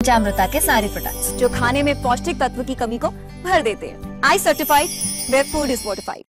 पंचामृता K सारे products जो खाने में पौष्टिक तत्व की कमी को भर देते हैं। I certified where food is fortified.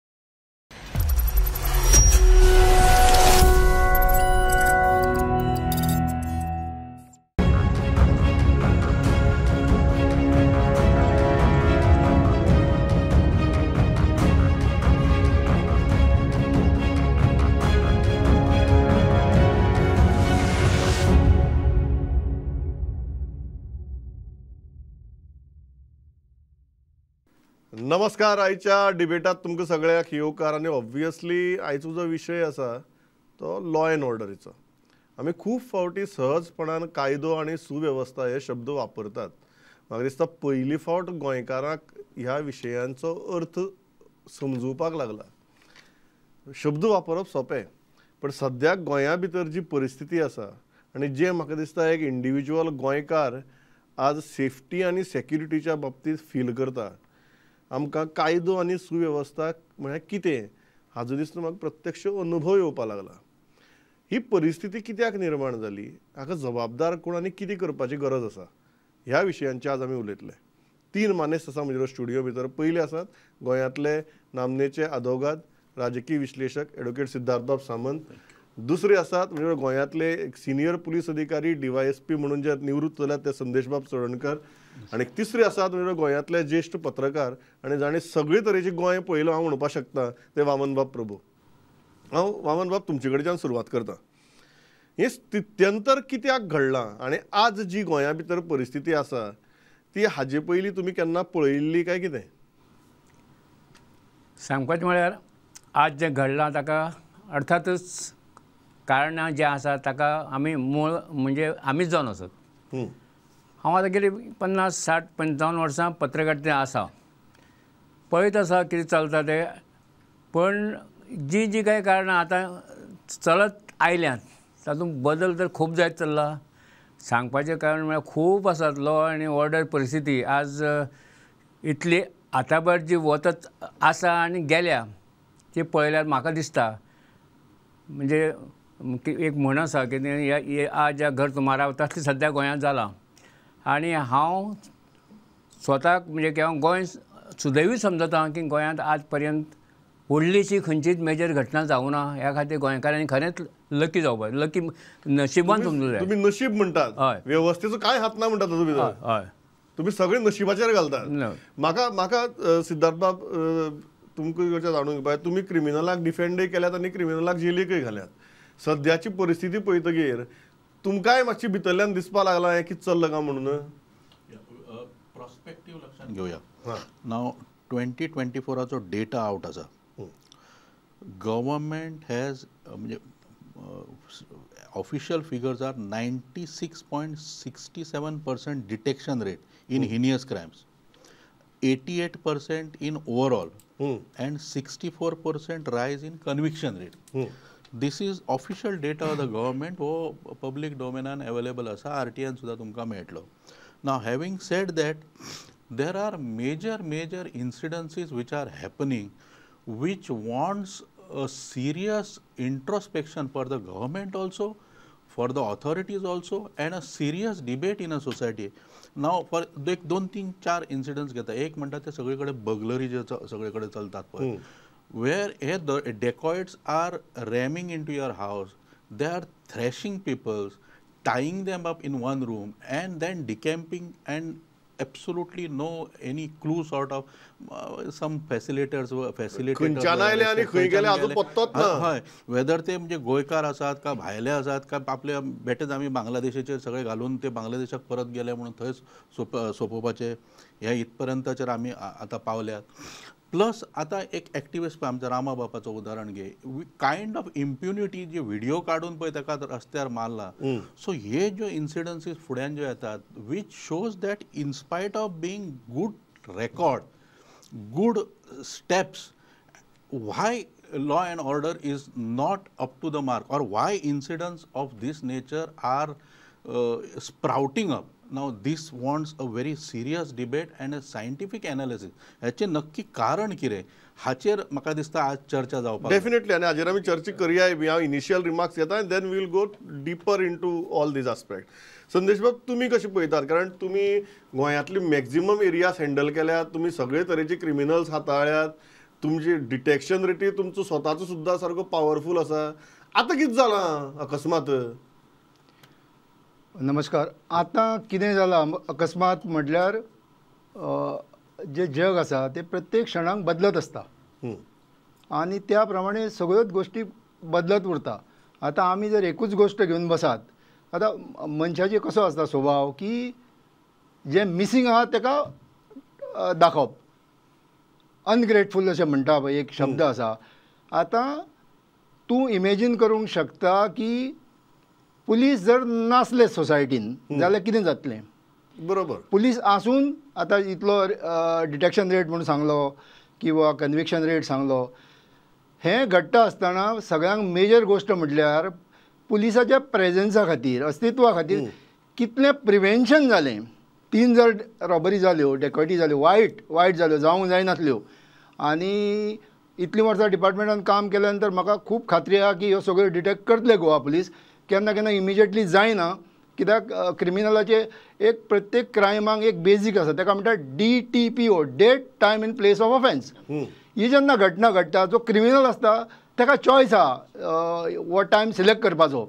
नमस्कार. आयच्या डिबेटात तुमकां सगळ्याक येवकार. आनी ऑब्वियसली आयचो जो विशय आसा तो लॉ एंड ऑर्डरीचो. आमी खूब फावटी सहजपणान कायदो आनी सुवेवस्था हे शब्द वापरतात. म्हाका दिसता पयली फावट गोंयकारांक ह्या विशयांचो अर्थ समजुवपाक लागला. शब्द वापरप सोंपें, पण सद्याक गोंया भितर जी परिस्थिती आसा आनी जें म्हाका दिसता एक इंडिविज्युअल गोंयकार आज सेफ्टी आनी सेक्युरिटीच्या बाबतींत फील करता, आमकां कायदो आनी सुवेवस्था म्हळ्यार कितें हाजो दिसता म्हाका प्रत्यक्ष अनुभव येवपाक लागला. ही परिस्थिती कित्याक निर्माण जाली, हाका जबाबदार कोण आनी कितें करपाची गरज आसा, ह्या विशयांचे आज आमी उलयतले. तीन मानेस्त आसा म्हज्या स्टुडियो भितर. पयले आसात गोंयांतले नामनेचे आदोगाद, राजकीय विश्लेशक एडवोकेट सिद्धार्थबाब सामंत. दुसरे आसात म्हणजे गोंयांतले एक सिनियर पुलीस अधिकारी DYSP म्हणून जे निवृत्त जाल्यात ते संदेशबाब चोडणकर. आनी तिसरे आसात म्हणजे गोंयांतले ज्येश्ठ पत्रकार आनी जाणें सगळे तरेचे गोंय पळयलो हांव म्हणपाक शकता ते वामनबाब प्रभू. हांव वामनबाब तुमचे कडच्यान सुरवात करता. हें स्थित्यंतर कित्याक घडलां आनी आज जी गोंया भितर परिस्थिती आसा ती हाजे पयलीं तुमी केन्ना पळयिल्ली काय कितें? सांगपाचें म्हळ्यार आज जें घडलां ताका अर्थातच कारणां जें आसा ताका आमी मूळ म्हणजे आमीच जावन आसत. हांव आतां गेली 50, 60, 55 वर्सां पत्रकारिते आसा, पळयत आसा कितें चलता तें. पण जी जी कांय कारणां आतां चलत आयल्यांत तातूंत बदल तर खूब जायत चल्ला. सांगपाचें कारण म्हळ्यार खूब आसात. लॉ आनी ऑर्डर परिस्थिती आज इतली आतां जी वतत आसा आनी गेल्या ती पळयल्यार म्हाका दिसता म्हणजे एक म्हण आसा की आज घर तुम्हारा तसलें सद्या गोंयांत जालां. आनी हांव स्वताक म्हणजे हांव गोंय सुदैवी समजता की गोंयांत आज पर्यंत व्हडलीशी खंयचीच मेजर घटना जावना. ह्या खातीर गोंयकारांनी खरेंच लकी जावपाक, लकी नशिबान समजूं जाय. तुमी नशीब म्हणटात, हय, वेवस्थेचो कांय हात ना म्हणटात तुमी. हय, तुमी सगळे नशिबाचेर घालतात. म्हाका म्हाका सिद्धार्थबाब तुमकां जाणून घेवपाक, तुमी क्रिमिनलाक डिफेंडय केल्यात आनी क्रिमिनलाक जेलीकय घाल्यात. सद्याची परिस्थिती पळयतगीर तुमकांय मातशी भितरल्यान दिसपाक लागलां हें कितें चल्लां काय म्हणून? प्रॉस्पेक्टीव लक्षांत घेवया. नाव 2024 डेटा आवट आसा. गव्हर्मेंट हॅज म्हणजे official figures are 96.67% detection rate in heinous crimes, 88% in overall and 64% rise in conviction rate. This is official data of the government, हो पब्लीक डोमेनान अवेलेबल आसा, RTN सुद्दां तुमकां मेळटलो. Now having said that, there are major major incidences which are happening which wants a serious introspection for the government also, for the authorities also, and a serious debate in a society. Now for एक 2, 3, 4 incidents घेता. एक म्हणटा ते सगळे कडेन बगलरी जे सगळे कडेन चलतात पळय, where the dacoits are ramming into your house, they are thrashing people, tying them up in one room and then decamping, and absolutely no any clue sort of some facilitators. हय, वेदर ते म्हणजे गोंयकार आसात काय भायले आसात काय आपले बेटेच आमी बांगलादेशाचेर सगळे घालून ते बांगलादेशाक परत गेले म्हणून थंय सोंपोवपाचे ह्या इतपर्यंतचेर आमी आतां पावल्यात. प्लस आतां एक एक्टिविस्ट पळय आमच्या रामा बापाचो उदाहरण घे, kind of impunity J video काडून पळय ताका रस्त्यार मारला. सो हे ज्यो इन्सिडन्सीस फुड्यान ज्यो येतात which shows that in spite of being good record, good steps, why law and order is not up to the mark or why incidents of this nature are sprouting up. Now this wants a very serious debate and a scientific analysis. हाचें नक्की कारण कितें हाचेर म्हाका दिसता आज चर्चा जावपाक. डेफिनेटली, आनी हाजेर आमी चर्चा करया बी. हांव इनिशियल रिमार्क्स घेता आनी then we'll go deeper into all these aspect. Sandesh बाब, तुमी कशें पळयतात? कारण तुमी गोंयांतली मॅक्झिमम एरियाज हँडल केल्यात, तुमी सगळे तरेचे क्रिमिनल्स हाताळ्यात, तुमची डिटेक्शन रेटी तुमचो स्वताचो सुद्दां सारको पावरफूल आसा. आतां कितें जालां अकस्मात? नमस्कार. आतां कितें जालां अकस्मात म्हटल्यार जें जग आसा तें प्रत्येक क्षणाक बदलत आसता आनी त्या प्रमाणे सगळ्योच गोश्टी बदलत उरता. आतां आमी जर एकूच गोश्ट घेवन बसात, आतां मनशाचे कसो आसता स्वभाव की जें मिसींग आहा तेका दाखोवप, अनग्रेटफूल अशें म्हणटा पळय एक शब्द आसा. आतां तूं इमेजीन करूंक शकता की पुलीस जर नासले सोसायटीन जाल्यार कितें जातलें? बरोबर. पुलीस आसून आतां इतलो डिटेक्शन रेट म्हणून सांगलो किंवा कन्विक्शन रेट सांगलो, हें घडटा आसतना सगळ्यांक मेजर गोश्ट म्हटल्यार पुलिसाच्या प्रेजेन्सा खातीर, अस्तित्वा खातीर कितलें प्रिवेन्शन जालें. 3 जर रॉबरी जाल्यो, डेकॉयटी जाल्यो, वायट वायट जाल्यो, जावंक जायनासल्यो. आनी इतलीं वर्सां डिपार्टमेंटान काम केल्या नंतर म्हाका खूब खात्री आहा की ह्यो सगळ्यो डिटेक्ट करतले गोवा पुलीस. केन्ना केन्ना इमिजिएटली जायना, कित्याक क्रिमिनलाचे एक प्रत्येक क्रायमाक एक बेजीक आसा, ताका म्हणटा DTPO, date time and place of offence. ही जेन्ना घटना घडटा, जो क्रिमिनल आसता ताका चॉयस आहा हो टायम सिलेक्ट करपाचो,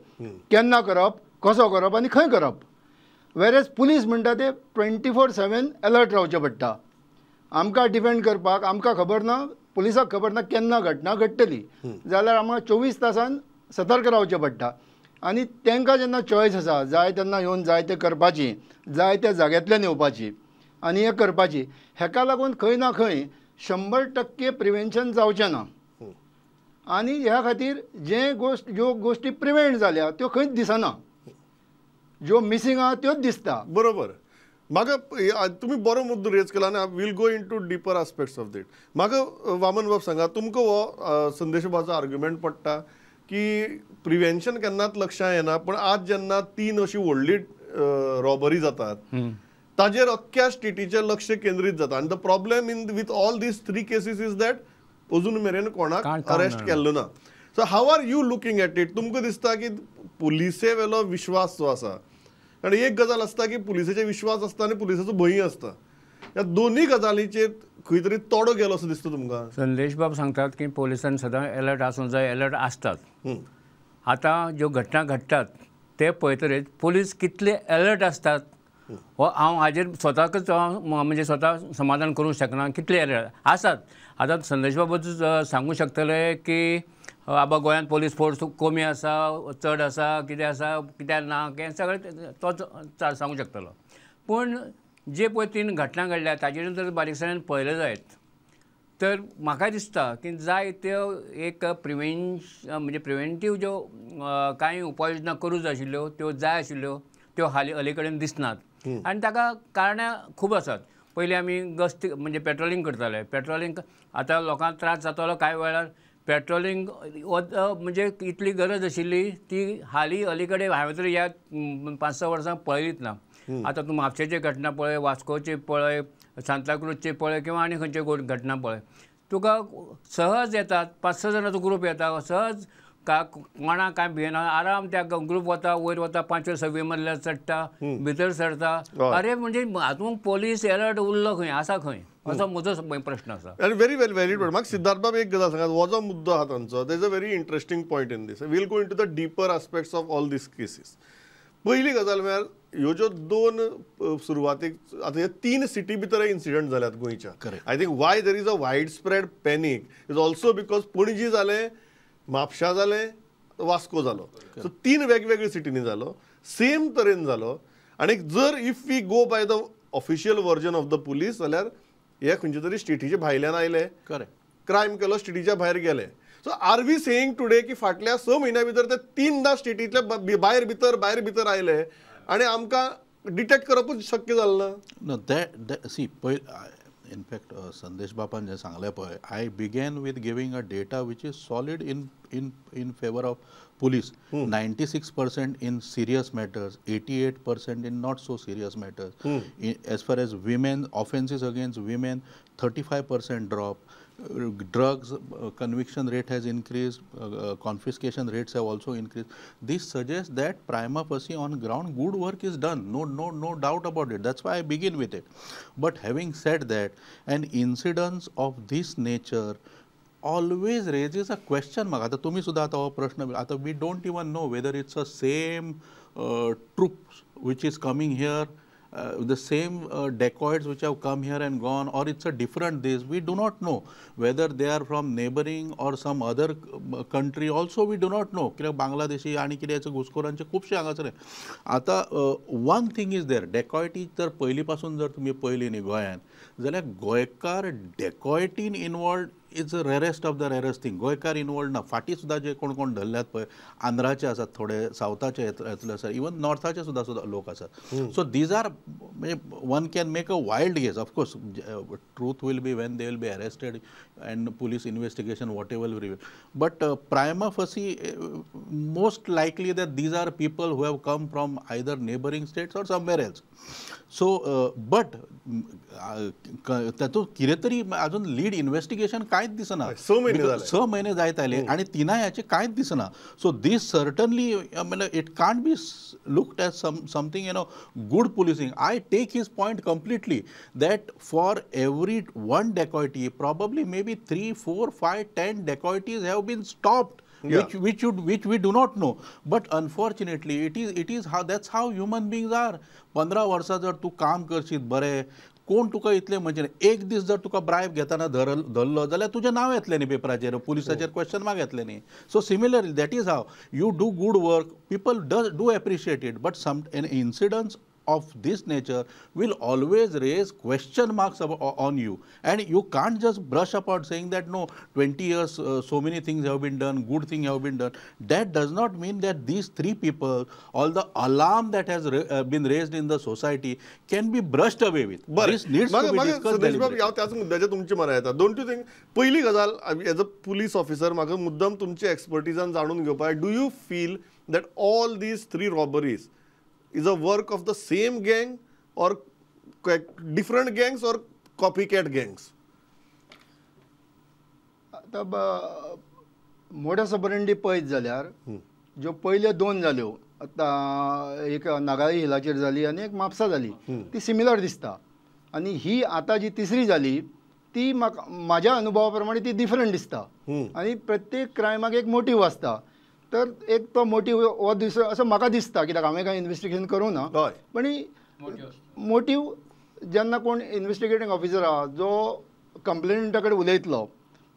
केन्ना करप, कसो करप आनी खंय करप. वेरेज पुलीस म्हणटा ते 24/7 अलर्ट रावचें पडटा. आमकां डिफेंड करपाक आमकां खबर ना, पुलिसाक खबर ना केन्ना घटना घडटली, जाल्यार आमकां 24 तासान सतर्क रावचें पडटा. आनी तांकां जेन्ना चॉयस आसा जाय तेन्ना येवन जाय तें करपाची, जाय त्या जाग्यांतल्यान येवपाची आनी हें करपाची, हेका लागून खंय ना खंय 100% प्रिवेन्शन जावचें ना. आनी ह्या खातीर जे गोश्ट ज्यो गोश्टी प्रिवेंट जाल्या त्यो खंयच दिसना, ज्यो मिसींग आहा त्योच दिसता. बरोबर. म्हाका तुमी बरो मुद्दो रेज केला आनी we'll go into deeper aspects of that. म्हाका वामन बाब सांगा, तुमकां हो संदेश बाबाचो आर्ग्युमेंट पडटा की प्रिवेन्शन केन्नाच लक्षां येना, पूण आज जेन्ना 3 अशी व्हडली रॉबरी जातात ताजेर अख्ख्या स्टेटीचें लक्ष केंद्रीत जाता. आनी the problem in with all these 3 cases is that अजून मेरेन कोणाक अरेस्ट केल्लो ना. So how are you looking at it? तुमकां दिसता की पुलिसे वेलो विश्वास जो आसा, कारण एक गजाल आसता की पुलिसेचे विश्वास आसता आनी पुलिसाचो भंय आसता, ह्या दोनूय गजालीचेर खंय तरी तोडो गेलो असो दिसता तुमकां? संदेश बाब सांगतात की पुलिसान सदां अलर्ट आसूंक जाय, अलर्ट आसतात. आतां ज्यो घटना घडटात ते पळयतरीच पुलीस कितले अलर्ट आसतात हो हांव हाजेर स्वताकच हांव म्हणजे स्वता समाधान करूंक शकना कितले अलर्ट आसात. आतां संदेश बाबूच सांगूंक शकतले की बाबा गोंयांत पोलीस फोर्स कमी आसा, चड आसा, कितें आसा कित्याक ना, हें सगळें तोच सांगूंक शकतलो. पूण जे पळय 3 घटना घडल्या ताजेर जर बारीकसाणेन पळयलें जायत तर म्हाका दिसता की जाय त्यो एक म्हणजे प्रिवेंटीव ज्यो कांय उपाययोजना करूंक जाय आशिल्ल्यो त्यो जाय आशिल्ल्यो त्यो हालीं अली कडेन दिसनात. आनी ताका कारणां खूब आसात. पयलीं आमी गस्ती म्हणजे पेट्रोलिंग करताले, पेट्रोलिंग आतां लोकांक त्रास जातालो कांय वेळार पेट्रोलिंग म्हणजे इतली गरज आशिल्ली ती हालीं अली कडेन हांवें तरी ह्या 5-6 वर्सां पळयलीच ना. आतां तूं म्हापशेची घटना पळय, वास्कोची पळय, सांताक्रूजची पळय किंवा आनी खंयची घटना पळय, तुका सहज येतात 5-6 जाणांचो ग्रूप येता, सहज कोणाक कांय भियेना, आराम त्या ग्रूप वता, वयर वता, 5वे 6वे मजल्यार चडटा, भितर सरता. अरे म्हणजे हातूंत पोलीस अलर्ट उरलो खंय, आसा खंय, असो म्हजो प्रश्न आसा. आनी व्हेरी वेल व्हॅलिड. म्हाका सिद्धार्थ बाब एक गजाल सांगात, हो जो मुद्दो आहा तांचो, there is a very interesting point in this. We'll go into the deeper aspects of all these cases. पयली गजाल म्हळ्यार ह्यो ज्यो 2 सुरवातीक आतां हे 3 सिटी भितर इन्सिडंट जाल्यात गोंयच्या. I think why there is a widespread panic is also because Panaji जालें, म्हापशा जालें, वास्को जालो. सो 3 वेगवेगळे सिटींनी जालो, सेम तरेन जालो. आनी जर if we go by the official version of the police जाल्यार हे खंयचे तरी स्टेटीच्या भायल्यान आयले, क्रायम केलो, स्टेटीच्या भायर गेले. So are we saying today की फाटल्या 6 म्हयन्या भितर ते 3दा स्टेटींतले भायर भितर भायर भितर आयले आनी आमकां डिटेक्ट करपूच शक्य जालें ना? No, that see पळय, इनफॅक्ट संदेश बापान जें सांगलें पळय, I began with giving a data which is solid in in in favour of police, 96% in serious matters, 88% in not so serious matters. As far as women, offences against women, 35% drop. Drugs conviction rate has increased, confiscation rates have also increased. This suggests that prima facie on ground good work is done, no doubt about it. That's why I begin with it. But having said that, an incidence of this nature always raises a question mark. आता तुम्ही सुद्धा आता हो प्रश्न, आता we don't even know whether it's a same troops which is coming here, the same dacoits which have come here and gone, or it's a different this. We do not know whether they are from neighboring or some other country also, we do not know. कित्याक बांगलादेशी आनी कितें घुसखोरांचे खुबशे हांगासर. आतां one thing is there, dacoity जर पयलीं पासून जर तुमी पळयली न्ही गोंयांत, जाल्यार गोंयकार डेकॉयटीन involved is a rarest of the rarest thing. गोंयकार इनवॉल्ड ना, फाटीं सुद्दां जे कोण कोण धरल्यात पळय, आंध्राचे आसात थोडे, सावथाचे येतले आसात, इवन नॉर्थाचे सुद्दां लोक आसात. सो these are, म्हणजे one can make a wild guess. Of course truth will be when they will be arrested and police investigation whatever will reveal. But prima facie most likely that these are people who have come from either neighbouring states or somewhere else. So but तातूंत कितें तरी अजून lead investigation कांयच दिसना. 6 म्हयने जायत आयले आनी तिनाय हाचें कांयच दिसना. सो दीस सर्टनली म्हणल्यार it can't be looked as something you know good policing. I take his point completely that for every one dacoity probably maybe 3, 4, 5, 10 dacoities have been stopped. Yeah. Which we do not know. But unfortunately, it is how, that's how human beings are. 15 वर्सां जर तूं काम करशीत बरें, कोण तुका इतलें म्हणजे एक दीस जर तुका ब्रायब घेतना धरलो जाल्यार तुजें नांव येतलें न्ही पेपराचेर, पुलिसाचेर क्वेश्चन मार्क येतलें न्ही. So similarly that is how you do good work, people do appreciate it, but some an incidents of this nature will always raise question marks on you, and you can't just brush apart saying that no, 20 years so many things have been done, good things have been done. That does not mean that these three people, all the alarm that has been raised in the society can be brushed away with. This needs to be discussed deliberately. हांव त्याच मुद्द्याचेर तुमची मनां येता. Don't you think, पयली गजाल as a police officer म्हाका मुद्दम तुमची एक्सपर्टिजान जाणून घेवपाक, do you feel that all these three robberies is a work of the same gang or different gangs or copycat gangs? आता मोडस ऑपरेंडी पळयत जाल्यार ज्यो पयल्यो दोन जाल्यो, आतां एक नागाळी हिलाचेर जाली आनी एक म्हापसा जाली, ती सिमिलर दिसता. आनी ही आतां जी तिसरी जाली ती म्हाका म्हाज्या अनुभवा प्रमाणे ती डिफरंट दिसता. आनी प्रत्येक क्रायमाक एक मोटीव आसता, तर एक तो मोटीव हो दुसरो असो म्हाका दिसता, कित्याक हांवें कांय इन्वेस्टिगेशन करूं ना. पण मोटीव जेन्ना कोण इन्वेस्टिगेटींग ऑफिसर आहा जो कंप्लेनंटा कडेन उलयतलो,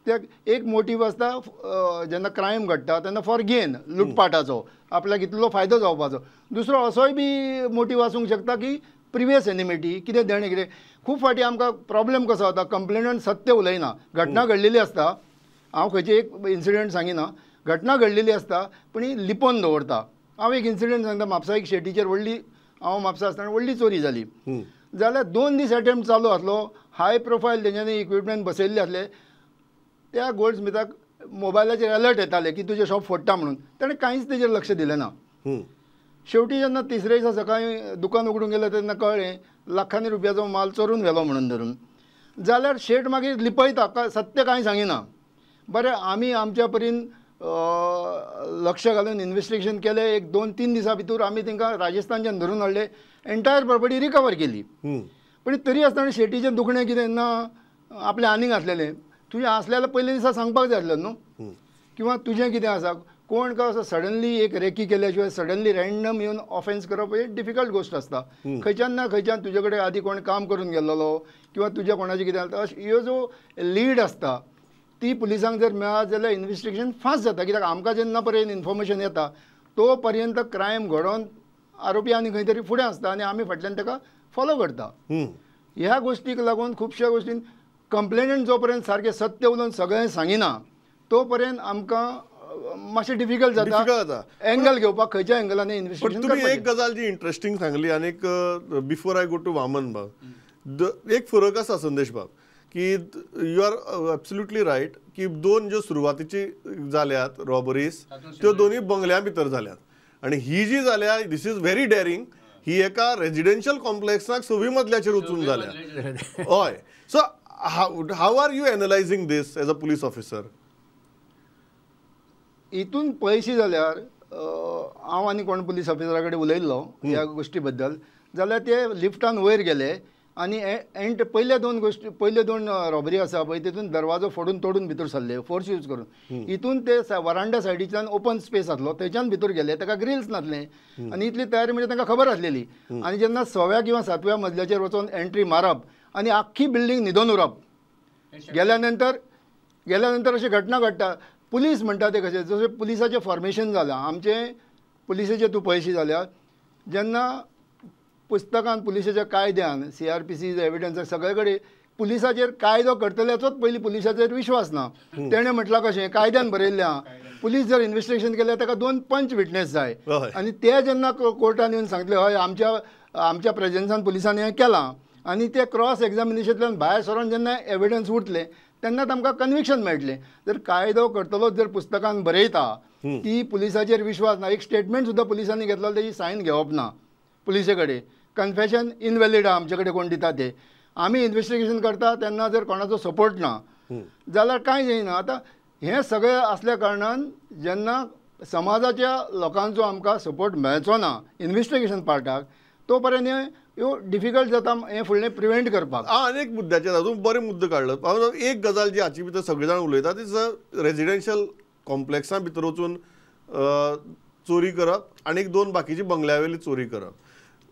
त्या एक मोटीव आसता जेन्ना क्रायम घडटा तेन्ना फॉर गेन, लुटपाटाचो, आपल्याक इतलो फायदो जावपाचो. दुसरो असोय बी मोटीव आसूंक शकता की प्रिवियस एनिमिटी, कितें देणें कितें. खूब फावटी आमकां प्रॉब्लेम कसो जाता, कंप्लेनंट सत्य उलयना, घटना घडलेली आसता. हांव खंयचे एक इन्सिडंट सांगिना, घटना घडलेली आसता पूण ही लिपोवन दवरता. हांव एक इन्सिडंट सांगता, म्हापसा एक शेटीचेर व्हडली, हांव म्हापसा आसतना व्हडली चोरी जाली. जाल्यार 2 दीस अटेम्प्ट चालू आसलो, हाय प्रोफायल तेंच्यांनी इक्विपमेंट बसयल्ले आसले. त्या गोल्ड स्मिथाक मोबायलाचेर अलर्ट येताले की तुजें शॉप फोडटा म्हणून, ताणें कांयच तेजेर लक्ष दिलें ना. शेवटी जेन्ना तिसरे दिसा सकाळीं दुकान उगडूंक गेलें तेन्ना कळ्ळें लाखांनी रुपयाचो माल चोरून व्हेलो म्हणून धरून. जाल्यार शेट मागीर लिपयता, सत्य कांय सांगिना. बरें, आमी आमच्या परीन लक्ष घालून इन्वेस्टिगेशन केलें. एक 2-3 दिसां भितर आमी तांकां राजस्थानच्यान धरून हाडले, एंटायर प्रॉपर्टी रिकवर केली. पण तरी आसतना शेटीचें दुखणें कितें ना, आपलें आनीक आसलेलें, तुजें आसलें जाल्यार पयले दिसा सांगपाक जाय आसलें न्हू, किंवां तुजें कितें आसा. कोण काय असो सडनली एक रेकी केल्या शिवाय सडनली रँडम येवन ऑफेन्स करप हे डिफिकल्ट गोश्ट आसता. खंयच्यान ना खंयच्यान तुजे कडेन आदी कोण काम करून गेल्लो किंवां तुज्या कोणाचें कितें जालें, अशें ह्यो जो लीड आसता ती पुलिसांक जर मेळत जाल्यार इन्वेस्टिगेशन फास्ट जाता. कित्याक आमकां जेन्ना पर्यंत इन्फॉर्मेशन येता तो पर्यंत क्रायम घडोवन आरोपी आनी खंय तरी फुडें आसता आनी आमी फाटल्यान ताका फॉलो करता. ह्या गोश्टीक लागून खुबश्या गोश्टीन कंप्लेनंट जो पर्यंत सारकें सत्य उलोवन सगळें सांगिना तो पर्यंत आमकां मातशें डिफिकल्ट जाता एंगल घेवपाक, खंयच्या एंगलान इन्वेस्टिगेशन. तुमी एक गजाल जी इंट्रस्टींग सांगली आनी एक before I go to Vaman बाब, एक फरक आसा संदेश बाब, की you are absolutely right की दोन ज्यो सुरवातीची जाल्यात रॉबरीज त्यो दोनूय बंगल्या भितर जाल्यात आनी ही जी जाल्या this is very daring. ही एका रेजिडेन्शियल कॉम्प्लेक्साक सवी मजल्याचेर वचून जाल्या. हय, so how are you analysing this as a police officer? हितून पळयशी जाल्यार हांव आनी कोण पुलीस ऑफिसरा कडेन उलयल्लो ह्या गोश्टी बद्दल, जाल्यार ते लिफ्टान वयर गेले आनी एंड पयल्या दोन गोश्टी, पयल्यो दोन रॉबरी आसा पळय तितून दरवाजो फोडून तोडून भितर सरले फोर्स यूज करून. हितून ते वरांडा सायडीच्यान ओपन स्पेस आसलो थंयच्यान भितर गेले, ताका ग्रिल्स नासले आनी इतली तयारी म्हणजे तांकां खबर आसलेली. आनी जेन्ना सव्या किंवा सातव्या मजल्याचेर वचून एंट्री मारप आनी आख्खी बिल्डींग न्हिदोन उरप, गेल्या नंतर अशी घटना घडटा. पुलीस म्हणटा ते कशें, जशें पुलिसाचें फॉर्मेशन जालां आमचें पुलिसेचें तूं पळयशी जाल्यार जेन्ना पुस्तकान पुलिसेच्या कायद्यान CRPC evidence सगळे कडेन पुलिसाचेर कायदो करतल्याचोच पयलीं पुलिसाचेर विश्वास ना. तेणें म्हटलां कशें कायद्यान बरयल्लें आहा, पुलीस जर इन्वेस्टिगेशन केल्यार ताका 2 पंच विटनेस जाय आनी ते जेन्ना कोर्टान येवन सांगतले हय आमच्या आमच्या प्रेजन्सान पुलिसांनी हें केलां आनी ते क्रॉस एग्जामिनेशनांतल्यान भायर सरोन जेन्ना एविडन्स उरतलें तेन्ना तांकां कन्विक्शन मेळटलें. जर कायदो करतलोच जर पुस्तकान बरयता ती पुलिसाचेर विश्वास ना. एक स्टेटमेंट सुद्दां पुलिसांनी घेतलो तेजी सायन घेवप ना पुलिसे कडेन, कन्फेशन इनवॅलीड आहा आमचे कडेन कोण दिता ते. आमी इन्वेस्टिगेशन करता तेन्ना जर कोणाचो सपोर्ट ना जाल्यार कांय जायना. आतां हें सगळें आसल्या कारणान जेन्ना समाजाच्या लोकांचो आमकां सपोर्ट मेळचो ना इन्वेस्टिगेशन पार्टाक तो पर्यंत हें ह्यो डिफिकल्ट जाता हें फुडलें प्रिवेंट करपाक. आनी एक मुद्द्याचेर अजून बरें मुद्दो काडलो. एक गजाल जी हाची भितर सगळे जाण उलयता ती रेजिडेन्शियल कॉम्प्लेक्सां भितर वचून चोरी करप आनी दोन बाकीची बंगल्या वयली चोरी करप,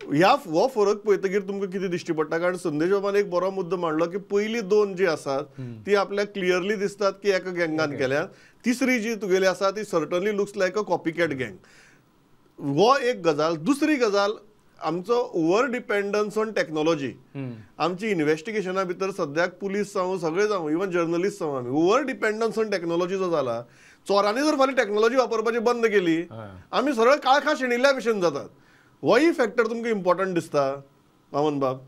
ह्या हो फरक पळयतकीर तुमकां कितें दिश्टी पडटा? कारण संदेश बाबान एक बरो मुद्दो मांडलो की पयली दोन जी आसात ती आपल्याक क्लियरली दिसतात की एका गँगान केल्या, तिसरी जी तुगेली आसा ती certainly looks like a copycat gang. हो एक गजाल. दुसरी गजाल आमचो ओवर डिपेंडन्स ऑन टॅक्नॉलॉजी. आमची इन्वेस्टिगेशना भितर सद्याक पुलीस जावं सगळे जावं इवन जर्नलिस्ट जावं आमी ओवर डिपेंडन्स ऑन टॅक्नॉलॉजी जो जाला, चोरांनी जर फाल्यां टॅक्नॉलॉजी वापरपाची बंद केली आमी सरळ काळखा शेणिल्ल्या भशेन जातात. होय फॅक्टर तुमकां इम्पॉर्टंट दिसता वामन बाब?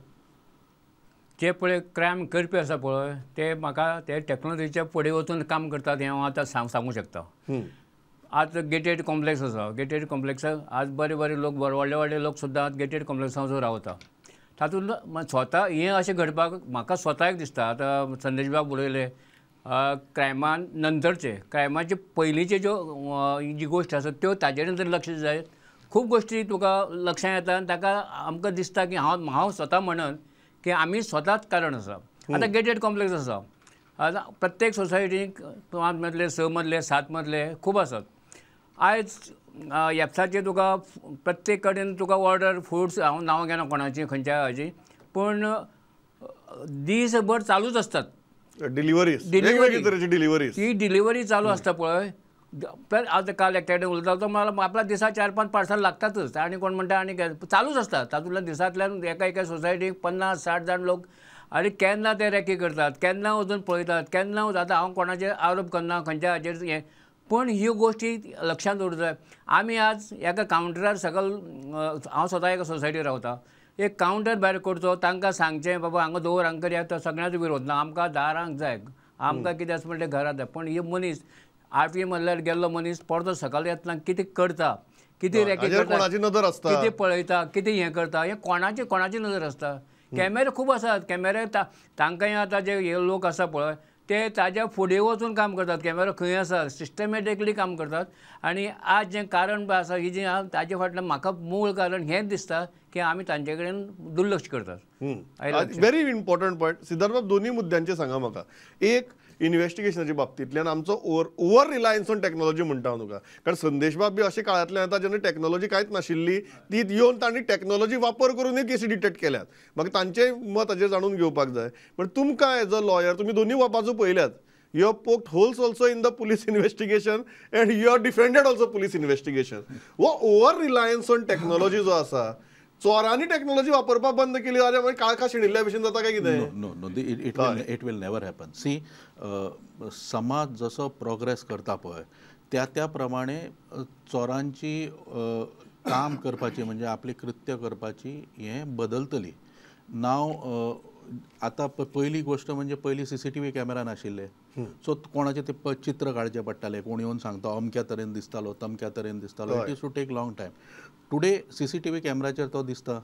जे पळय क्रायम करपी आसा पळय ते म्हाका ते टॅक्नॉलॉजीच्या फुडें वचून काम करतात हें हांव आतां सांगूंक शकता. आज गेटेड कॉम्प्लेक्स आसा, गेटेड कॉम्प्लेक्साक आज बरे बरे लोक, व्हडले व्हडले लोक सुद्दां आज गेटेड कॉम्प्लेक्सां वचून रावता. तातूंत स्वता हें अशें घडपाक म्हाका स्वता एक दिसता. आतां संदेश बाब उलयले क्रायमान नंतरचे, क्रायमाचे पयलींचे ज्यो जी गोश्ट आसा त्यो ताजे नंतर लक्ष जाय. खूब गोश्टी तुका लक्षांत येता आनी ताका आमकां दिसता की हांव स्वता म्हणन की आमी स्वताच कारण आसा. आतां गेटेड कॉम्प्लेक्स आसा, आतां प्रत्येक सोसायटीक 5 मदले 6 मदले 7 मदले खूब आसात. आयज एप्साचेर तुका प्रत्येक कडेन तुका ऑर्डर फुड्स, हांव नांव घेना कोणाची खंयच्या हाजी, पूण दीसभर चालूच आसतात डिलिव्हरी, डिलिव्हरी ती डिलिव्हरी चालू आसता पळय. आतां काल एकट्या कडेन उलयतालो तो मला आपल्या दिसा 4-5 पार्सल लागतातच आनी कोण म्हणटा आनी चालूच आसता. तातूंतल्यान दिसांतल्यान एका एका सोसायटीक 50-60 जाण लोक आनी केन्ना ते रॅकी करतात, केन्ना वचून पळयतात, केन्ना आतां हांव कोणाचेर आरोप करना खंयच्या हाजेर हें, पूण ह्यो गोश्टी लक्षांत दवरूंक जाय. आमी आज एका कावंटरार सकयल, हांव स्वता एका सोसायटी रावता, एक कावंटर भायर करचो, तांकां सांगचें बाबा हांगा दवर हांगा करया, तो सगळ्यांचो विरोध ना. आमकां दारांक जाय, आमकां कितें आसा म्हणलें घरांत जाय. पूण ही मनीस 8वी मजल्यार गेल्लो मनीस परतो सकाळी येतना कितें करता, कितें रॅकी करता, नदर आसता, कितें पळयता, कितें हें करता, हें कोणाची कोणाची नदर आसता. कॅमेरे खूब आसात, कॅमेरे तांकांय आतां जे हे लोक आसा पळय ते ताज्या फुडें वचून काम करतात. कॅमेरो खंय आसा सिस्टमॅटिकली काम करतात. आनी आज जें कारण आसा ही जें आहा ताजे फाटल्यान म्हाका मूळ कारण हेंच दिसता की आमी तांचे कडेन दुर्लक्ष करतात. व्हेरी इम्पॉर्टंट पॉयंट सिद्धार्थ बाब, दोनूय मुद्द्यांचेर सांगा म्हाका. एक, इन्वेस्टिगेशनाच्या बाबतींतल्यान आमचो ओवर रिलायन्स ऑन टॅक्नॉलॉजी म्हणटा हांव तुका, कारण संदेश बाब बी अशे काळांतल्यान येता जेन्ना टॅक्नॉलॉजी कांयच नाशिल्ली, ती येवन तांणी टॅक्नॉलॉजी वापर करूनय केसी डिटेक्ट केल्यात. म्हाका तांचेय मत हाजेर जाणून घेवपाक जाय. पण तुमकां एज अ लॉयर तुमी दोनूय बाजू पळयल्यात, you have poked holes also in the police investigation and you have defended also police investigation. हो ओवर रिलायन्स ऑन टॅक्नॉलॉजी जो आसा, चोरांनी टॅक्नॉलॉजी वापरपाक बंद केली जाल्यार मागीर काळखा शेणिल्ल्या भशेन जाता काय कितें? No no, it will never happen. See, समाज जसो प्रोग्रेस करता पळय त्या त्या प्रमाणे चोरांची काम करपाची म्हणजे आपली कृत्य करपाची हें बदलतली. नाव आतां पयली गोश्ट म्हणजे पयली CCTV camera नाशिल्ले, सो कोणाचें ते चित्र काडचें पडटालें, कोण येवन सांगता अमक्या तरेन दिसतालो तमक्या तरेन दिसतालो. It is to take long time. Today CCTV कॅमेराचेर तो दिसता,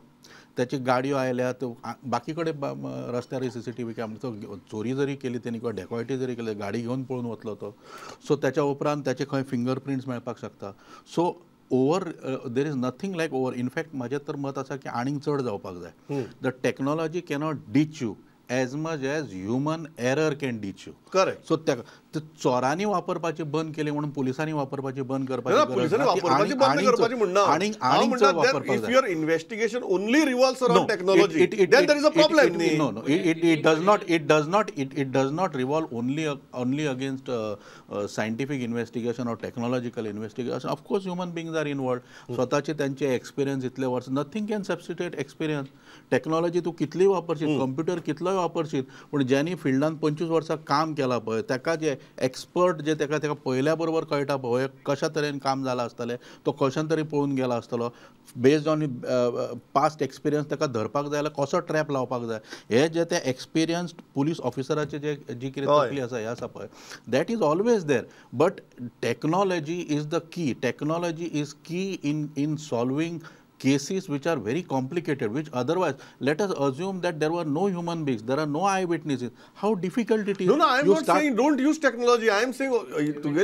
त्याची गाडयो आयल्यात, बाकी कडेन रस्त्यार CCTV camera, तो चोरी जरी केली तेणी किंवा डेकॉयटी जरी केली गाडी घेवन पळून वतलो तो. सो त्याच्या उपरांत त्याचे खंय फिंगर प्रिंट्स मेळपाक शकता. So over there is nothing like over. In fact म्हाजें तर मत आसा की आनीक चड जावपाक जाय. The technology cannot ditch you as much as human error can ditch you. Correct. So त्या चोरांनी वापरपाची बंद केली म्हणून पुलिसांनी वापरपाची बंद करपाची. पुलिसांनी वापरपाची बंद करपाची म्हणना, आनी चड वापरपाक. If your investigation only revolves around technology then there is a problem. No no, it does not, it does not, it does not revolve only against scientific investigation or technological investigation. Of course human beings are involved. स्वताचे त्यांचे experience इतले वर्स, nothing can substitute experience. Technology तूं कितलीय वापरशीत, computer कितलोय वापरशीत, पूण ज्यांनी फिल्डान 25 वर्सां काम केलां पळय ताका जे एक्सपर्ट जे ताका ताका पळयल्या बरोबर कळटा पळय कशा तरेन काम जालां आसतलें, तो कशान तरी पळून गेला आसतलो, बेज्ड ऑन पास्ट एक्सपिरियन्स ताका धरपाक जाय जाल्यार कसो ट्रॅप लावपाक जाय, हे जे ते एक्सपिरियन्स्ड पुलीस ऑफिसराचे जे जी कितें तकली आसा हें आसा पळय, that is always there. But technology is the key. Technology is key in solving cases which are very complicated, which otherwise, let us assume that there were no human beings, there are no eyewitnesses, how difficult it is. No, no, I am not saying don't use technology. I am saying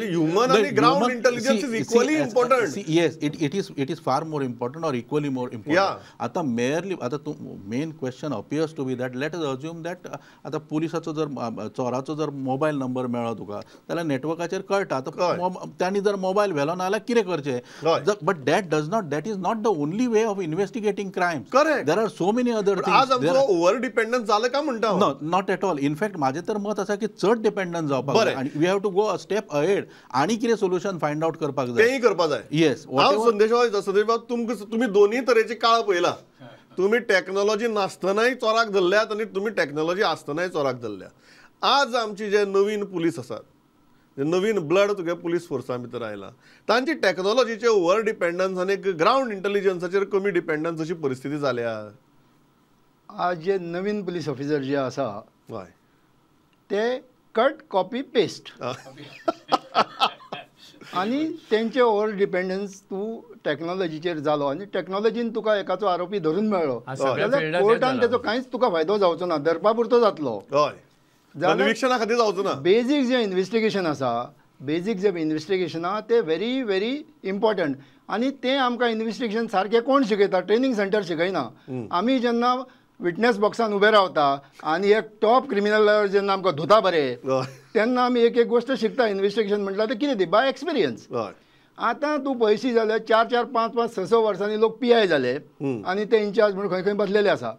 human and ground intelligence is equally important. See, yes, it is far more important or equally more important. Yeah. Ata merely, ata main question appears to be that let us assume that ata पुलिसाचो जर चोराचो जर mobile number मेळ्ळो तुका जाल्यार नेटवर्काचेर कळटा. आतां तांणी जर mobile व्हेलो ना जाल्यार कितें करचें? But that does not, that is not the only way of investigating crimes. Correct. There are so many other things. आज आमचो ओवर डिपेंडन्स झालं का म्हणता? No, not at all. In fact माझे तर मत आसा की चड डिपेंडन्स जावपाक जाय आनी we have to go a step ahead आनी कितें सोल्युशन फायंड आउट करपाक जाय, तेंय करपाक जाय. येस. हांव संदेश बाब, तुमकां तुमी दोनूय तरेचे काळ पळयला. तुमी टॅक्नॉलॉजी नासतनाय चोराक धरल्यात आनी तुमी टॅक्नॉलॉजी आसतनाय चोराक धरल्या. आज आमची जे नवीन पुलीस आसात, नवीन ब्लड तुगे पुलीस फोर्सा भितर आयला, तांची टॅक्नॉलॉजीचे ओवर डिपेंडन्स आनी ग्रावंड इंटेलिजन्साचेर कमी डिपेंडन्स अशी परिस्थिती जाल्या. आज जे नवीन पुलीस ऑफिसर जे आसा हय ते कट कॉपी पेस्ट आनी तेंचे ओवर डिपेंडन्स तूं टॅक्नॉलॉजीचेर जालो आनी टॅक्नॉलॉजीन तुका एकाचो आरोपी धरून मेळ्ळो जाल्यार कोर्टान तेचो कांयच तुका फायदो जावचो ना, धरपा पुरतो जातलो. हय, कन्विक्शना खातीर जावचो ना. बेजीक जें इन्वेस्टिगेशन आसा, बेजीक जें इन्वेस्टिगेशन आसा तें व्हेरी व्हेरी इम्पॉर्टंट आनी तें आमकां इन्वेस्टिगेशन सारकें कोण शिकयता? ट्रेनींग सेंटर शिकयना. आमी जेन्ना विटनेस बॉक्सान उबे रावता आनी एक टॉप क्रिमिनल जेन्ना आमकां धुता बरें तेन्ना आमी एक एक गोश्ट शिकता. इन्वेस्टिगेशन म्हटल्यार तें कितें ती बाय एक्सपिरियन्स. आतां तूं पळयशी जाल्यार 4 4 5 5 6 6 वर्सांनी लोक PI जाले आनी ते इन्चार्ज म्हणून खंय खंय बसलेले आसा.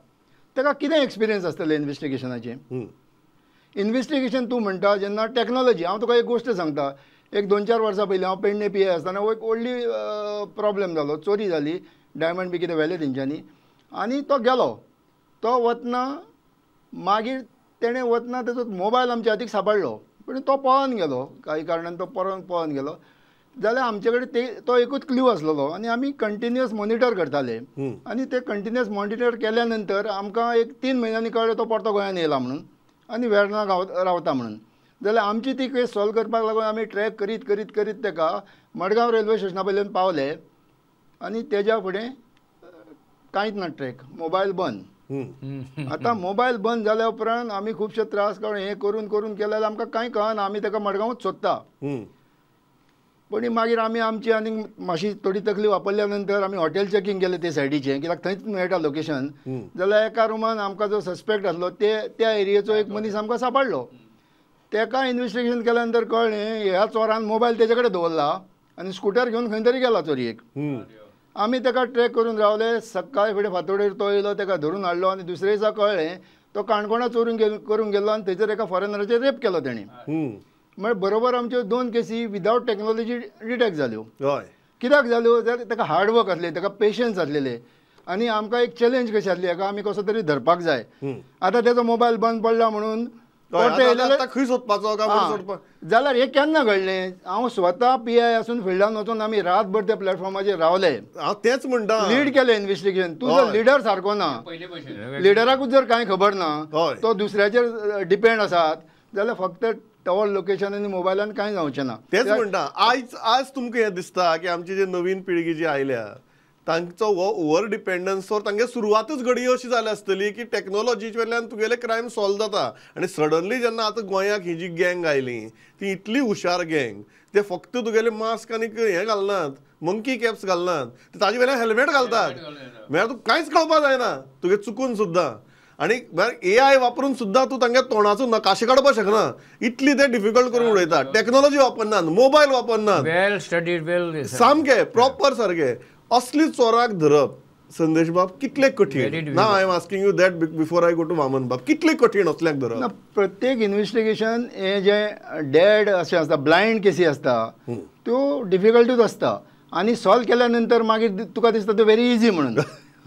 ताका कितें एक्सपिरियन्स आसतलें इन्वेस्टिगेशनाचें? इन्वेस्टिगेशन तूं म्हणटा जेन्ना टॅक्नॉलॉजी, हांव तुका एक गोश्ट सांगता. एक 2 4 वर्सां पयलीं हांव पेडणे PI आसतना एक व्हडली प्रॉब्लेम जालो, चोरी जाली, डायमंड बी कितें व्हेलें तेंच्यांनी आनी तो गेलो. तो वतना मागीर तेणें वतना तेजो मोबायल आमच्या हातीक सांपडलो, पूण तो पळोन गेलो, काही कारणान तो पळोन गेलो. जाल्यार आमचे कडेन ते तो एकूच क्ल्यू आसलेलो आनी आमी कंटिन्युअस मॉनिटर करताले आनी ते कंटिन्युअस मॉनिटर केल्या नंतर आमकां एक 3 म्हयन्यांनी कळ्ळें तो परतो गोंयान येयला म्हणून आनी वेर्णा गांव रावता म्हणून. जाल्यार आमची ती केस सॉल्व करपाक लागून आमी ट्रॅक करीत करीत करीत ताका मडगांव रेल्वे स्टेशना पयल्यान पावले आनी तेज्या फुडें कांयच ना, ट्रॅक, मोबायल बंद. आतां मोबायल बंद जाल्या उपरांत आमी खुबशे त्रास काडून हें करून करून केलें जाल्यार आमकां कांय कळना, आमी ताका मडगांवूच सोदता. पूण मागीर आमी आमची आनी मातशी थोडी तकली वापरल्या नंतर आमी हॉटेल चॅकींग केलें ते सायडीचें, कित्याक थंयच मेळटा लोकेशन. जाल्यार एका रुमान आमकां जो सस्पेक्ट आसलो ते त्या एरियेचो एक मनीस आमकां सांपडलो. ताका इन्वेस्टिगेशन केल्या नंतर कळ्ळें ह्या चोरान मोबायल तेजे कडेन दवरला आनी स्कुटर घेवन खंय तरी गेला चोरयेक. आमी ताका ट्रॅक करून रावले, सकाळी फुडें फांतोडेर तो येयलो, ताका धरून हाडलो आनी दुसरे दिसा कळ्ळें तो काणकोणा चोरून करूंक गेल्लो आनी थंयसर एका फॉरेनराचेर रेप केलो तेणें. म्हळ्यार बरोबर आमच्यो 2 केसी विदावट टॅक्नॉलॉजी डिटेक्ट जाल्यो. कित्याक जाल्यो? जाल्यार ताका हार्डवर्क आसलें, ताका पेशन्स आसलेले आनी आमकां एक चॅलेंज कशी आसली, हाका आमी कसो तरी धरपाक जाय. आतां तेजो मोबायल बंद पडला म्हणून खंय सोदपाचो जाल्यार हें केन्ना घडलें? हांव स्वता पी I आसून फिल्डान वचून आमी रातभर त्या प्लॅटफॉर्माचेर रावले. हांव तेंच म्हणटा, लीड केलें इन्वेस्टिगेशन. तूं जर लिडर सारको ना, लिडराकूच जर कांय खबर ना, तो दुसऱ्याचेर डिपेंड आसात जाल्यार फक्त टॉवर लोकेशन आनी मोबायलान कांय जावचें ना. तेच म्हणटा, आयज आज तुमकां हें दिसता की आमची जी नवीन पिळगी जी आयल्या तांचो हो ओवर डिपेंडन्सवर तांगे सुरवातच घडये अशी जाल्या आसतली की टॅक्नोलॉजीचे वयल्यान तुगेले क्रायम सॉल्व जाता. आनी सडनली जेन्ना आतां गोंयाक ही जी गँग आयली ती इतली हुशार गँग, ते फक्त तुगेले मास्क आनी हें घालनात, मंकी कॅप्स घालनात, ते ताजे वयल्यान हेल्मेट घालतात. म्हळ्यार तुका कांयच कळपा जायना तुगे चुकून सुद्दां. आनी ए I वापरून सुद्दां तूं तांगे तोंडाचो नकाशे काडपाक शकना, इतली ते डिफिकल्ट करून उडयता. टॅक्नोलॉजी वापरनात, मोबायल वापरनात, वेल स्टडीड, वेल सामके प्रॉपर सारके. असली चोराक धरप संदेश बाब कितले कठीण ना? I am asking you that before I go to Vaman बाब, कितले कठीण असल्याक धरप? ना, प्रत्येक इन्वेस्टिगेशन हे जे डेड अशें आसता, ब्लायंड केसी आसता, त्यो डिफिकल्टूच आसता. आनी सॉल्व केल्या नंतर मागीर तुका दिसता त्यो व्हेरी इजी म्हणून,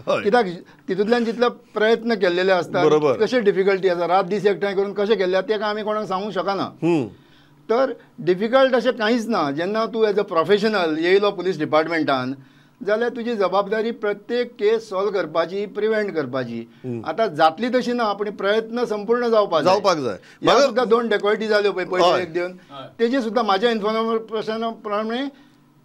कित्याक तितूंतल्यान जितलो प्रयत्न केल्लेले आसता, कशे डिफिकल्टी आसा, रात दीस एकठांय करून कशें केल्ले ते आमी कोणाक सांगूंक शकना. तर डिफिकल्ट अशें कांयच ना. जेन्ना तूं एज अ प्रोफेशनल येयलो पुलीस डिपार्टमेंटान जाल्यार तुजी जबाबदारी प्रत्येक केस सॉल्व करपाची, प्रिवेंट करपाची. आतां जातली तशी ना, पूण प्रयत्न संपूर्ण जावपाक जाय. म्हाका सुद्दां 2 डेकॉयटी जाल्यो पळय पयशे एक दिवन, तेजे सुद्दां म्हाज्या इन्फॉर्मेशना प्रमाणे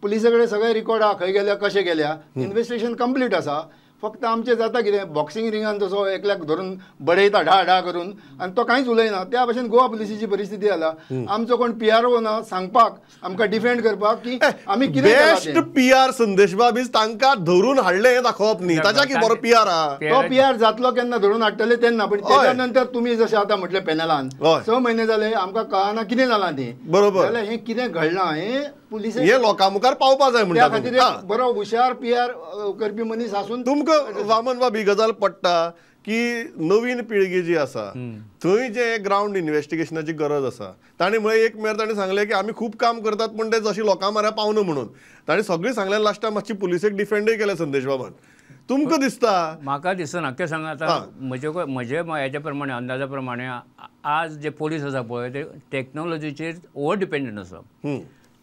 पुलिसा कडेन सगळे रिकॉर्ड आहा, खंय गेल्या कशें गेल्या, इन्वेस्टिगेशन कंप्लीट आसा. फक्त आमचें जाता कितें, बॉक्सिंग रिंगान जसो एकल्याक धरून बडयता ढा ढा करून आनी तो कांयच उलयना, त्या भशेन गोवा पुलिसीची परिस्थिती जाला. आमचो कोण पी.आर.ओ ना सांगपाक, आमकां डिफेंड करपाक की आमी कितें. बेस्ट पी.आर संदेश बाब is तांकां धरून हाडलें हें दाखोवप न्ही, ताच्या की बरो पी.आर आहा. तो पी.आर जातलो केन्ना धरून हाडटले तेन्ना. पण तेच्या नंतर तुमी जशें आतां म्हटलें पॅनलान 6 म्हयने जाले आमकां कळना कितें जालां तें, बरोबर. जाल्यार हें कितें घडलां हें पुलिस हे लोकां मुखार पावपा जाय म्हणटा. त्या खातीर बरो हुशार पी.आर करपी मनीस आसून तुमकां वामन बाब ही गजाल पडटा की नवीन पिळगी जी आसा थंय जे ग्रावंड इन्वेस्टिगेशनाची गरज आसा. ताणें म्हळें एक मेर ताणें सांगलें की आमी खूब काम करतात पूण ते जशी लोकां म्हऱ्या पावना म्हणून. ताणें सगळें सांगलें, लास्टाक मातशी पुलिसेक डिफेंडय केलें संदेश बाबान. तुमकां दिसता? म्हाका दिसना. कितें सांगा आतां म्हजे हेच्या प्रमाणे अंदाजा प्रमाणे आज जे पोलीस आसा पळय ते टॅक्नोलॉजीचेर ओवर डिपेंडंट आसा.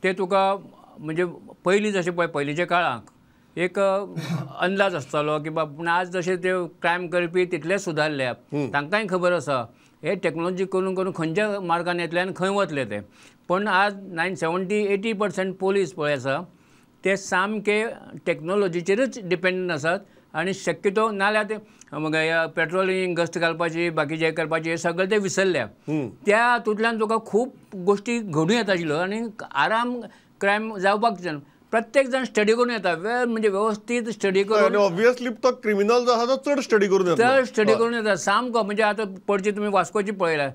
ते तुका म्हणजे पयलीं जशें पळय पयलींच्या काळाक एक अंदाज आसतालो की बाबा, पूण आज जशे ते क्रायम करपी तितले सुदारल्या, तांकांय खबर आसा हे टॅक्नोलॉजी करून करून खंयच्या मार्गान येतले आनी खंय वतले ते. पण आज 70-80% पोलीस पळय आसा ते सामके टॅक्नोलॉजीचेरूच डिपेंडंट आसात. आनी शक्यतो नाल्यार ते पेट्रोलिंग गस्त घालपाची बाकीचे करपाची हे सगळें ते विसरल्या. त्या हातूंतल्यान तुका खूब गोश्टी घडूं येता आशिल्ल्यो आनी आराम क्रायम जावपाक जाय. प्रत्येक जाण स्टडी करून येता, वेल म्हणजे व्यवस्थीत स्टडी करून. ऑब्वियसली तो क्रिमिनल जो आसा तो चड स्टडी करून येता, चड स्टडी करून येता सामको. म्हणजे आतां पणजे तुमी वास्कोची पळयल्या,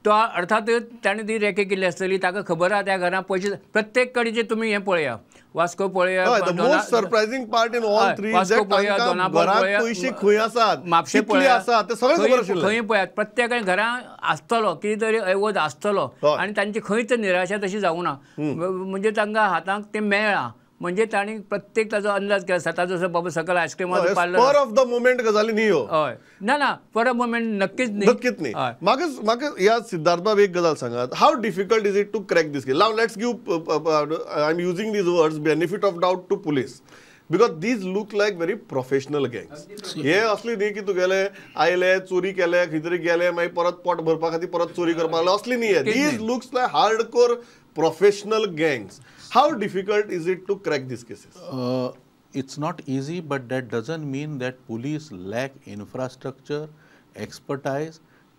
तो अर्थातच ताणें ती रेकी केल्ली आसतली, ताका खबर आहा त्या घरांत पयशे. प्रत्येक कडेचे तुमी हें पळया, वास्को पळया, most surprising part in all three, Vasco पळया, दोनापावल पळया, पयशे खंय आसात, म्हापशें पळया, ते सगळें खबर आशिल्लें. खंय पळयात प्रत्येकान घरां आसतलो कितें तरी ऐवज आसतलो आनी तांची खंयच निराशा तशी जावना. म्हणजे तांकां हाताक तें मेळ्ळां म्हणजे तांणी प्रत्येक ताजो अंदाज केला. सता जसो बाबा सकयल आयस्क्रीमाचो parlour, spur of the moment गजाली न्ही ह्यो. हय, ना ना स्पर ऑफ मोमेंट नक्कीच न्ही, नक्कीच न्ही. म्हाका म्हाका ह्या सिद्धार्थ बाब एक गजाल सांगात, how difficult is it to crack this case? Now let's give, I am using these words, benefit of doubt to police, because these look like very professional gangs. हे असली न्ही की तुगेले आयले चोरी केले खंय तरी गेले मागीर परत पोट भरपा खातीर परत चोरी करपाक लागले, असली न्ही. These looks like hardcore professional gangs. How difficult is it to crack these cases? It's not easy, but that doesn't mean that police lack infrastructure, expertise,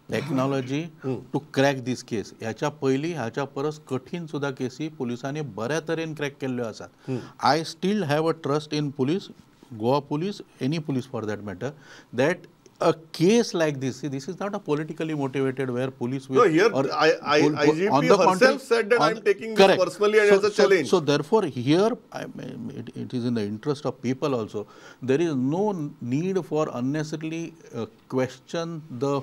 technology to crack this case. ह्याच्या पयलीं ह्याच्या परस कठीण सुद्दां केसी पुलिसांनी बऱ्या तरेन क्रॅक केल्ल्यो आसात. I still have a trust in police, Goa police, any police for that matter, that a case like this, see, this is not a politically motivated where police will... No, here or, IGP herself said that I am taking this personally and as a challenge. So therefore here, it is in the interest of people also. There is no need for unnecessarily question the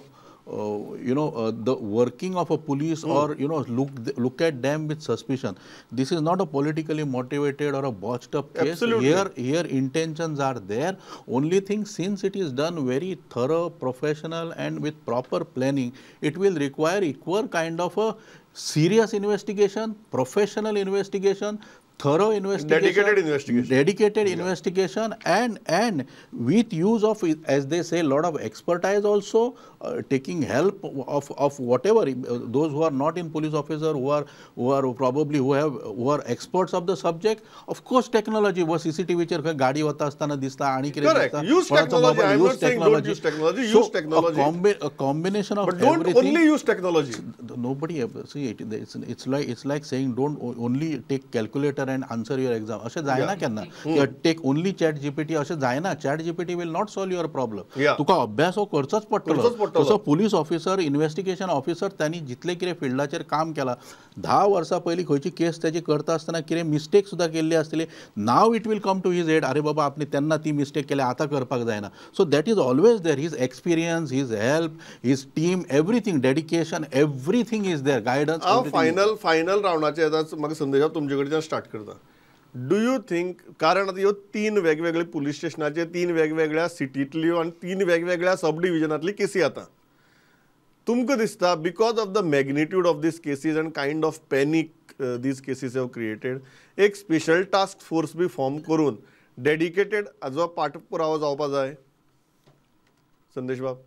you know the working of a police or you know look at them with suspicion. This is not a politically motivated or a botched up case. Absolutely. Here intentions are there. Only thing, since it is done very thorough, professional and with proper planning, it will require equal kind of a serious investigation, professional investigation, thorough investigation, dedicated investigation, and with use of, as they say, lot of expertise also, taking help of whatever those who are not in police officer, who are probably who are experts of the subject. Of course, technology was CCTV चेर खंय गाडी वता आसतना दिसता आनी कितें दिसता. Use technology. I am not saying don't use technology. Use technology. A combination of but don't everything. Only use technology. Nobody see it, it's like saying don't only take calculator and answer your exam. अशें जायना केन्ना. Take only chat GPT अशें जायना. Chat GPT will not solve your problem. तुका अभ्यास हो करचोच पडटलो. तसो पुलीस ऑफिसर, इन्व्हेस्टिगेशन ऑफिसर त्यांनी जितले कितें फिल्डाचेर काम केलां, 10 वर्सां पयलीं खंयची केस तेजी करता आसतना कितें मिस्टेक सुद्दां केल्ली आसतली, now it will come to his head, अरे बाबा आपणे तेन्ना ती मिस्टेक केल्या, आतां करपाक जायना. So that is always there. His experience, his help, his team, everything, dedication, everything is there, guidance. हांव फायनल रावंडाचेर येताच म्हाका संदेश तुमचे कडच्यान स्टार्ट करता. Do you think, कारण आतां ह्यो 3 वेगवेगळे पुलीस स्टेशनाचे, 3 वेगवेगळ्या सिटींतल्यो आनी 3 वेगवेगळ्या सब डिविजनांतली केसी आतां तुमकां दिसता because of the magnitude of these cases and kind of panic these cases have created, एक स्पेशल टास्क फोर्स बी फॉर्म करून डेडिकेटेड हाजो पाठपुरावो जावपा जाय? संदेश बाब,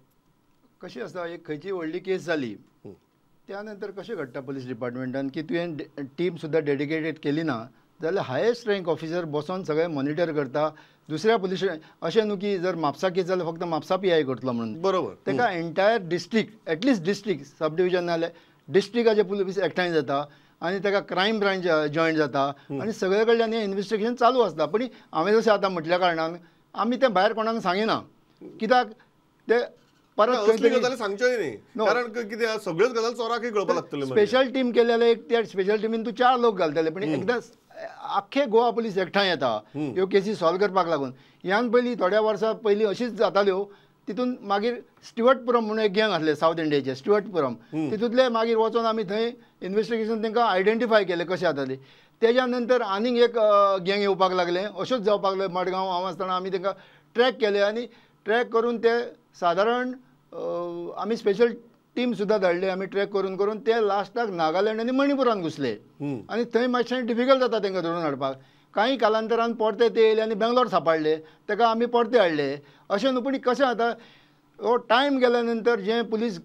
कशी आसता, एक खंयची व्हडली केस जाली त्या नंतर कशें घडटा पुलीस डिपार्टमेंटान की तुवें टीम सुद्दां डेडिकेटेड केली ना जाल्यार हायेस्ट रँक ऑफिसर बसोन सगळें मॉनिटर करता. दुसऱ्या पुलीस अशें न्हू की जर म्हापसा केस जाल्यार फक्त म्हापसा पी I करतलो म्हणून, बरोबर, ताका entire district, at least district sub division नाल्यार डिस्ट्रिक्टाचे पुलीस एकठांय जाता आनी ताका क्रायम ब्रांच जॉयन जाता आनी सगळे कडल्यान हें इन्वेस्टिगेशन चालू आसता. पूण हांवें जशें आतां म्हटल्या कारणान आमी तें भायर कोणाक सांगिना, कित्याक ते परत गजाली सांगच्योय न्ही, कारण कितें सगळ्योच गजाली चोराकय कळपाक लागतल्यो. स्पेशल टीम केली जाल्यार एक त्या स्पेशल टिमीन तूं 4 लोक घालतले, पूण एकदां आख्खे गोवा पुलीस एकठांय येता ह्यो केसी सॉल्व करपाक लागून. ह्यान पयलीं थोड्या वर्सां पयलीं अशीच जाताल्यो, तितून मागीर स्टिवर्टपुरम म्हणून एक गँग आसले सावथ इंडियेचे, स्टिवर्टपुरम, तितूंतले मागीर वचोन आमी थंय इन्वेस्टिगेशन तांकां आयडेंटिफाय केलें कशें जातालें. तेज्या नंतर आनीक एक गँग येवपाक लागलें, अश्योच जावपाक लागलें. मडगांव हांव आसतना आमी तांकां ट्रॅक केले आनी ट्रॅक करून ते सादारण आमी स्पेशल टीम सुद्दां धाडले. आमी ट्रॅक करून करून ते लास्टाक नागालँड आनी मणिपुरान घुसले आनी थंय मातशें डिफिकल्ट जाता तांकां धरून हाडपाक. कांय कालांतरान परते ते येयले आनी बेंगलोर सांपडले, ताका आमी परते हाडले. अशें न्हू, पूण कशें जाता हो टायम गेल्या नंतर जें पुलीस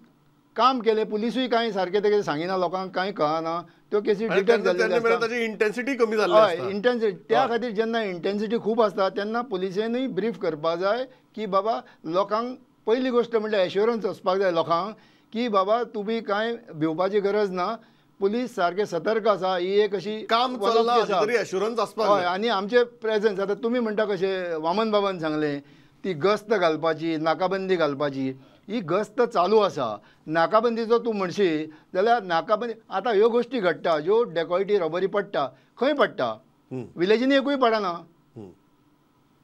काम केलें, पुलिसूय कांय सारकें तें सांगिना लोकांक, कांय कळना, त्यो केसी डिटेक्ट जाल्ल्यो. इंटेन्सिटी कमी जाल्ली. हय, इंटेन्सिटी त्या खातीर जेन्ना इंटेन्सिटी खूब आसता तेन्ना पुलिसेनूय ब्रीफ करपाक जाय की बाबा लोकांक पयली गोश्ट म्हणल्यार एश्योरन्स वचपाक जाय लोकांक की बाबा तुमी कांय भिवपाची गरज ना, पुलीस सारके सतर्क आसा, ही एक अशी काम चल्लां तरी एश्योरन्स आसपाक जाय. हय, आनी आमचे प्रेजन्स आतां तुमी म्हणटा कशें वामन बाबान सांगलें ती गस्त घालपाची, नाकाबंदी घालपाची, ही गस्त चालू आसा. नाकाबंदीचो तूं म्हणशी जाल्यार नाकाबंदी आतां ह्यो गोश्टी घडटा, ज्यो डेकॉयटी रॉबरी पडटा, खंय पडटा, विलेजींनी एकूय पडना,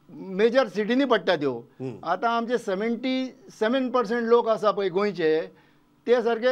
मेजर सिटींनी पडटा त्यो. आतां आमचे 77% लोक आसा पळय गोंयचे, ते सारके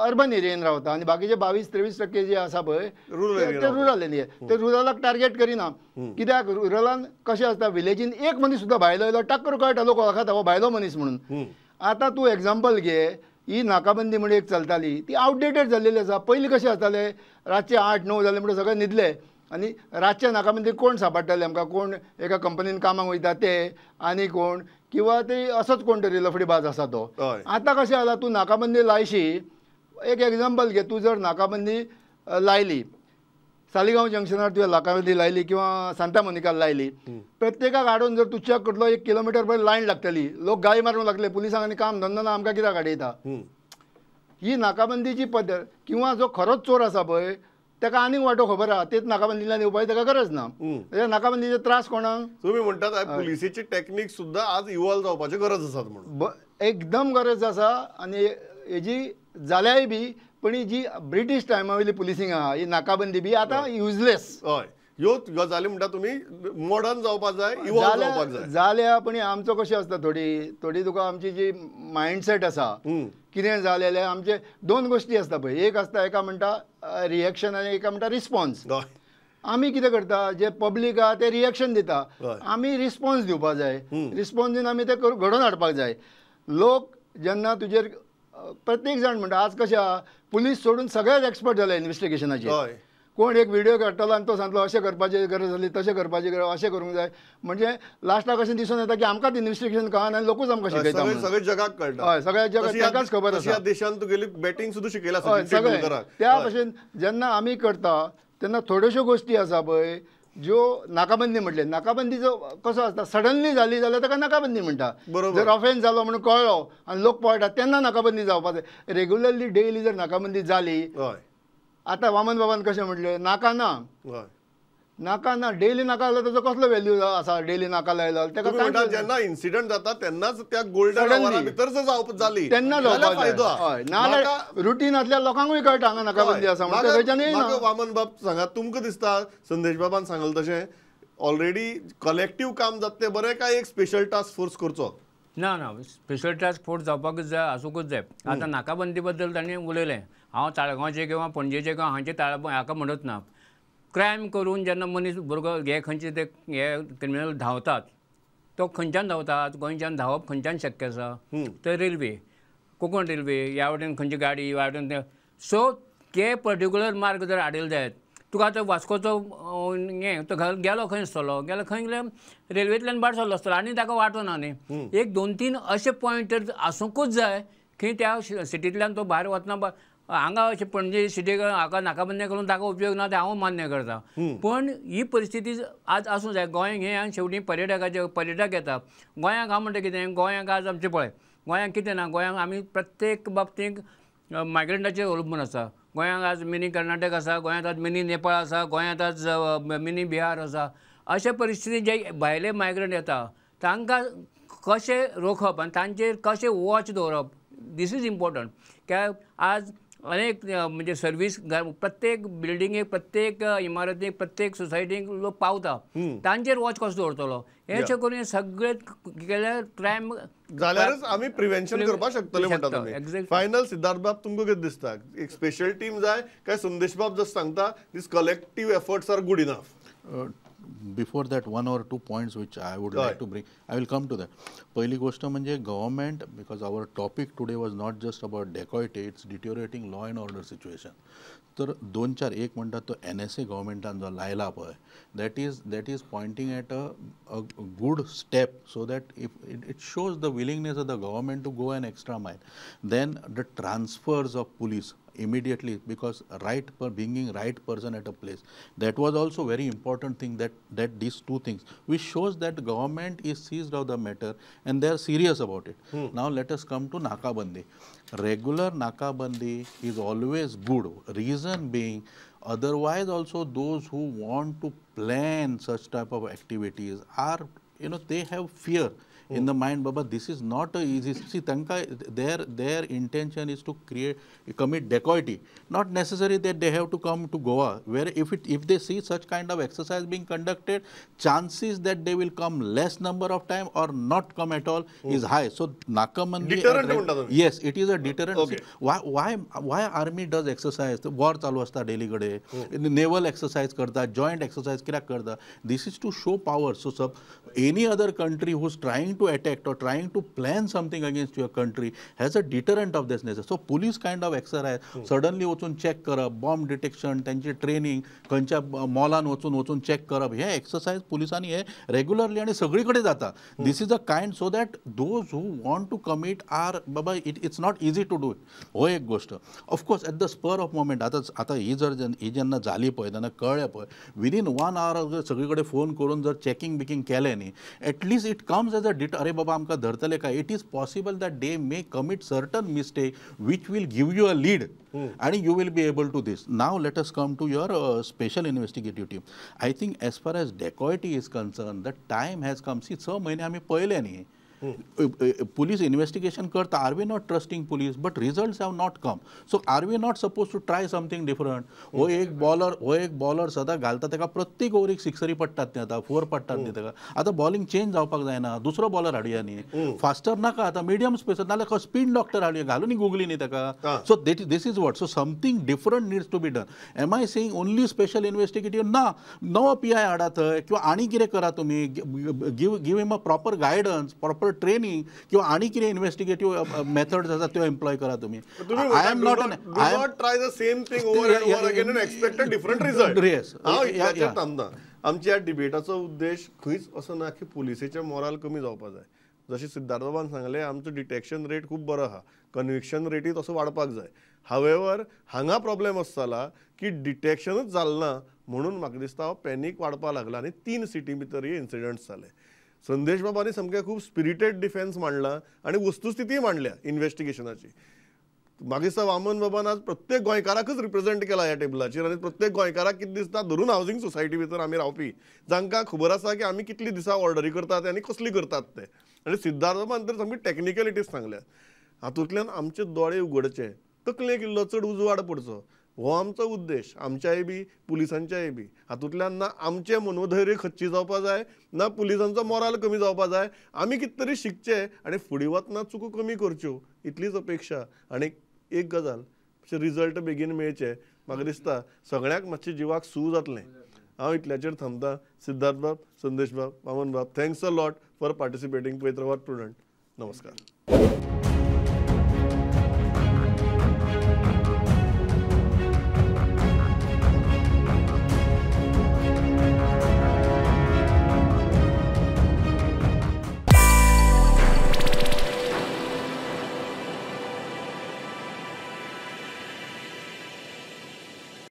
अर्बन एरियेन रावता आनी बाकीचे 22-23% जे आसा पळय ते रुरल एरिया, ते रुरलाक टार्गेट करिना. कित्याक रुरलान कशें आसता, विलेजीन एक मनीस सुद्दां भायलो येयलो टाक्कर कळटा, लोक वळखता हो भायलो मनीस म्हणून. आतां तूं एग्जाम्पल घे, ही नाकाबंदी म्हणून एक चलताली ती आवटडेटेड जाल्लेली आसा. पयलीं कशें आसतालें, रातचे 8-9 जाले म्हणटकीर सगळे न्हिदले आनी रातच्या नाकाबंदी कोण सांपडटाले आमकां, कोण एका कंपनीन कामाक वयता ते आनी कोण किंवा ते असोच कोण तरी लफडीबाज आसा तो. आतां कशें जाला, तूं नाकाबंदी लायशी, एक एग्जाम्पल घे, तूं जर नाकाबंदी लायली सालिगांव जंक्शनार, तुवें नाकाबंदी लायली किंवा सांता मोनिकार लायली, प्रत्येकाक हाडून जर तूं चॅक करतलो 1 किलोमिटर पयर लायन लागतली, लोक गाळी मारूंक लागले पुलिसांक आनी काम धंदो ना आमकां कित्याक हाडयता. ही नाकाबंदीची पद्दत किंवा जो खरोच चोर आसा पळय ताका आनीक वांटो खबर आहा, तेच नाकाबंदींतल्यान येवपाची ताका गरज ना. नाकाबंदीचे त्रास कोणाक? तुमी म्हणटात पुलिसेची टेक्निक सुद्दां आज इवॉल्व जावपाची गरज आसा म्हणून. एकदम गरज आसा आनी हेजी जाल्याय बी, पण ही जी ब्रिटीश टायमा वयली पुलिसींग आहा ही नाकाबंदी बी आतां युजलेस. हय, ह्यो गजाली म्हणटा तुमी मॉडर्न जावपाक जाय, इवॉल्व जावपाक जाय. जाल्या पण आमचो कशें आसता थोडी थोडी तुका आमची जी मायंडसेट आसा कितें जालेलें आमचे दोन गोश्टी आसता पळय, एक आसता एका म्हणटा रिएक्शन आनी एका म्हणटा रिस्पॉन्स. आमी कितें करता जे पब्लीक आहा ते रिएक्शन दिता, आमी रिस्पॉन्स दिवपाक जाय, रिस्पॉन्स दिवन आमी ते घडोवन हाडपाक जाय. लोक जेन्ना तुजेर प्रत्येक जाण म्हणटा आज कशें आहा पुलीस सोडून सगळेच एक्सपर्ट जाले इन्वेस्टिगेशनाचेर, कोण एक व्हिडिओ काडटलो आनी तो सांगतलो अशें करपाची गरज आसली, तशें करपाची गरज, अशें करूंक जाय. म्हणजे लास्टाक अशें दिसून येता की आमकांच इन्वेस्टिगेशन कळना आनी लोकूच आमकां शिकयता, सगळें जगाक कळटा. हय, सगळ्या जगाक ताकाच खबर आसा. देशान तुगेली बॅटींग सुद्दां शिकयला सगळें. त्या भशेन जेन्ना आमी करता तेन्ना थोड्योश्यो गोश्टी आसा पळय ज्यो नाकाबंदी म्हटले, नाकाबंदीचो कसो आसता सडनली जाली जाल्यार ताका नाकाबंदी म्हणटा. जर ऑफेन्स जालो म्हणून कळ्ळो आनी लोक पळटा तेन्ना नाकाबंदी जावपाक जाय. रेगुलरली डेली जर नाकाबंदी जाली, आतां वामन बाबान कशें म्हटलें नाका ना, नाका ना, डेली नाका जाल्यार ताचो कसलो व्हॅल्यू आसा? डेली नाका लायलो ताका जेन्ना इन्सिडंट जाता तेन्नाच त्या गोल्डन अवरा भितर जर जाली तेन्ना फायदो. हय, नाजाल्यार रुटीन आसल्या लोकांकूय कळटा हांगा नाकाबंदी आसा म्हणून. वामन बाब सांगा, तुमकां दिसता संदेश बाबान सांगलें तशें ऑलरेडी कलेक्टीव काम जाता तें बरें काय एक स्पेशल टास्क फोर्स करचो? ना ना, स्पेशल टास्क फोर्स जावपाकूच जाय, आसूंकूच जाय. आतां नाकाबंदी बद्दल ताणें उलयलें, हांव ताळगांवचें किंवा पणजेचें किंवा हांचे हाका म्हणत ना. क्रायम करून जेन्ना मनीस भुरगो हे खंयचे ते हे क्रिमिनल धांवतात, तो खंयच्यान धांवतात? गोंयच्यान धांवप खंयच्यान शक्य आसा? तर रेल्वे, कोंकण रेल्वे ह्या वटेन खंयची गाडी ह्या वटेन ते, सो ते पर्टिक्युलर मार्ग जर हाडिल्ले जायत, तुका आतां वास्कोचो हें तो गेलो खंय आसतलो, गेलो खंय गेल्यार रेल्वेंतल्यान भायर सरलो आसतलो आनी ताका वाटो ना न्ही. एक दोन तीन अशे पॉयंट तर आसूंकूच जाय की त्या सिटींतल्यान तो भायर वतना हांगा अशें पणजे सिटीक हाका नाकाबंदी करून ताका उपयोग ना, तें हांव मान्य करता. पण ही परिस्थिती आज आसूं जाय. गोंय हें आनी शेवटी पर्यटकाचे पर्यटक येता गोंयांक. हांव म्हणटा कितें, गोंयांक आज आमचें पळय गोंयांक कितें ना, गोंयांक आमी प्रत्येक बाबतींत मायग्रंटाचेर अवलंबून आसा. गोंयांक आज मिनी कर्नाटक आसा, गोंयांत आज मिनी नेपाळ आसा, गोंयांत आज मिनी बिहार आसा. अशे परिस्थितींत जे भायले मायग्रंट येता तांकां कशें रोखप आनी तांचेर कशें वॉच दवरप, these is important. कित्याक आज अनेक म्हणजे सर्वीस प्रत्येक बिल्डिंगेक, प्रत्येक इमारतीक, प्रत्येक सोसायटीक लोक पावता, तांचेर वॉच कसो दवरतलो? हें करून सगळे केल्यार क्रायम जाल्यारच आमी प्रिवेन्शन करपाक शकतले म्हणटा तुमी. फायनल सिद्धार्थ बाब, तुमकां कितें दिसता, एक स्पेशल टीम जाय काय संदेश बाब जसो सांगता these collective efforts are good enough? Before that, 1 or 2 points which I would like to bring, I will come to that. पहिली गोष्ट म्हणजे government, because our topic today was not just about dacoity, it's deteriorating law and order situation. तर दोन चार एक म्हणटात तो NSA गव्हर्मेंटान जो लायला पळय, that is pointing at a good step, so that if it shows the willingness of the government to go an extra mile. Then the transfers of police immediately, because bringing right person at a place, that was also very important thing, that these two things which shows that government is seized of the matter and they are serious about it. Now let us come to nakabandi. Regular nakabandi is always good, reason being otherwise also those who want to plan such type of activities are, you know, they have fear in the mind, Baba, this is not a easy. See, tanka, their intention is to commit dacoity. Not necessary that they have to come to Goa, where if they see such kind of exercise being conducted, chances that they will come less number of time or not come at all is high. So nakabandi deterrent. Yes, it is a deterrent. Okay. Why army does exercise? War चालू असता daily कडे, naval exercise करता, joint exercise कित्याक करता? This is to show power. So any other country who's trying to attack or trying to plan something against your country has a deterrent of this nature. So police kind of exercise, suddenly वचून check करप, bomb detection, त्यांची training, खंयच्या मॉलान वचून check करप, हे exercise पुलिसांनी हे regularly आणि सगळीकडे जाता. This is a kind so that those who want to commit are Baba it's not easy to do. हो एक गोष्ट. Of course at the spur of moment, आता ही जर ही जेन्ना जाली पळय तेन्ना कळ्ळें पळय, विदीन 1 our सगळीकडे फोन करून जर चेकिंग बिकिंग केलें न्ही, at least it comes as a deter. अरे बाबा आमकां धरतले काय? It is possible that they may commit certain mistake which will give you a lead and you will be able to this. Now let us come to your special investigative team. I think as far as dacoity is concern, the time has come. See, 6 महिने आमी पळयले न्ही, police investigation करता. Are we not trusting police? But results have not come. So are we not suppose to try something different? हो एक bowler सदां घालता ताका प्रत्येक ओवरीक सिक्सरी पडटात न्ही, आतां फोर पडटात न्ही ताका. आतां बॉलिंग चेंज जावपाक जायना, दुसरो बॉलर हाडुया न्ही, फास्टर नाका आतां मिडियम स्पेसर नाल्यार स्पीन डॉक्टर हाडुया, घालून गुगली न्ही ताका. So this is what, so something different needs to be done. Am I saying only special investigative? ना, नवो पी I हाडा थंय किंवा आनी कितें करा तुमी, give him a proper guidance, proper training किंवा आनी कितें इन्व्हेस्टिगेटिव्ह मेथड्स आसा त्यो एम्प्लॉय करा तुमी. I am not try the same thing over and over again and expect a different result. Yes, हांव इतल्याचेर थांबना. आमच्या ह्या डिबेटाचो उद्देश खंयच असो ना की पुलिसेचें मोराल कमी जावपा जाय. जशें सिद्धार्थ बाबान सांगलें, आमचो डिटेक्शन रेट खूब बरो आहा, कन्विक्शन रेटूय तसो वाडपाक जाय. हावेवर हांगा प्रॉब्लेम असो जाला की डिटेक्शनूच जालें ना म्हणून म्हाका दिसता हो पॅनीक वाडपाक लागला आनी 3 सिटी भितर हे इन्सिडंट्स जाले. संदेश बाबांनी सामकें खूब स्पिरिटेड डिफेन्स मांडला आनी वस्तुस्थितीय मांडल्या इन्व्हेस्टिगेशनाची. म्हाका दिसता वामन बाबान आज प्रत्येक गोंयकाराकच रिप्रेझेंट केला ह्या टेबलाचेर आनी प्रत्येक गोंयकाराक कितें दिसता धरून हावजींग सोसायटी भितर आमी रावपी जांकां खबर आसा की आमी कितली दिसा ऑर्डरी करतात आनी कसली करतात ते. आनी सिद्धार्थ बाबान तर सामकी टॅक्निकलिटीज सांगल्या. हातूंतल्यान आमचे दोळे उगडचे, तकलेक इल्लो चड उजवाड पडचो, हो आमचो उद्देश, आमच्याय बी पुलिसांच्याय बी. हातूंतल्यान ना आमचें मनोधैर्य खच्ची जावपा जाय ना पुलिसांचो मोराल कमी जावपा जाय. आमी कितें तरी शिकचें आनी फुडें वतना चुको कमी करच्यो इतलीच अपेक्षा. आनी एक गजाल, रिजल्ट बेगीन मेळचे, म्हाका दिसता सगळ्यांक मातशें जिवाक सूव जातलें. हांव इतल्याचेर थांबता. सिद्धार्थ बाब, संदेश बाब, वामन बाब, thanks a lot for participating. पळयत रावात प्रुडंट. नमस्कार.